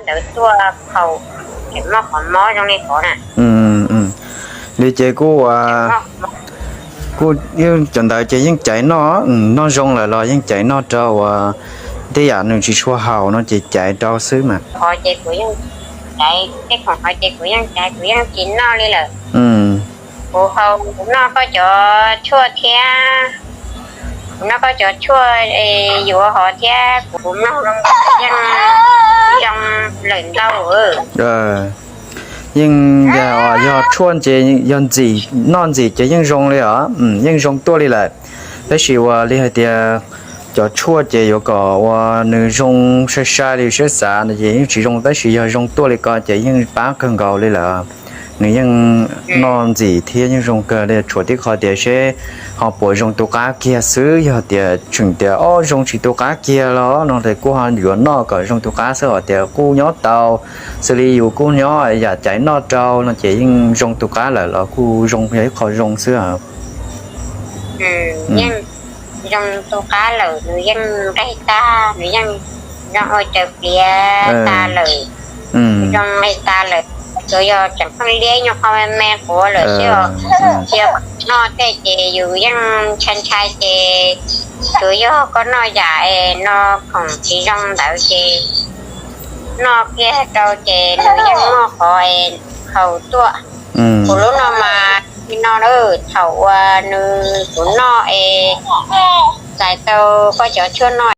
Ntawd tuaj khaus, tseem muaj qhov mob zoo li qhov na. Li ces kuj, kuj yeej cov ntawd ces yeej caiv noj, noj zoo lawm los yeej caiv noj rau uas tej yam nws tsis tshua haum no ces caiv rau xwb mas. Qhov ces kuv yeej caiv, tej khoom qhov ces kuv yeej caiv, kuv yeej tsis noj li lawm. Kuv haus, kuv noj koj cov tshuaj thiab, kuv noj koj cov tshuaj, yus ua hov thiab kuv mloog zoo, yeej zoo lawm ntau. Yeej yog tshuaj ces yog ntxim, noj ntxim ces yeej zoo li os, yeej zoo tuaj li lawm. Tab sis uas li hais tias cov tshuaj ces yuav kom uas nws zoo sai sai li siab xav no ces yeej tsis zoo, tab sis yog zoo tuaj li ko ces yeej pab kawg nkaus li lawm. Nws yeej noj ntxim thiab yeej zoo kawg li, tshuav tib qho tias seb ho puas zoo tu qab kiag xwb. Yog tias tseem tias ob zoo tsis tu qab kiag los no ces kuj ho yuav noj kom zoo tu qab xwb, hos tias kuj nyob tau, xws li yus kuj nyob yam caiv noj rau no ces yeej zoo tu qab lawm los kuj zoo, yog ib qho zoo xwb. Yeej zoo tu qab lawm, nws yeej nqaij tag, nws yeej zoo ua raws pliav tas lawm, zoo nqaij tas lawm. Tsuas yog tseem pheej liab nyuag qho me me quav lawm xwb os. Cia noj tej ces yus yeej ntshai ntshai ces tsuas yog koj noj yam es no khoom tsis zoo ntawd ces noj kiag rau ces nws yeej muaj qhov es haus tuaj. Kuv lub no mas li no, thaum uas nws kuv noj es txais tau koj cov tshuaj noj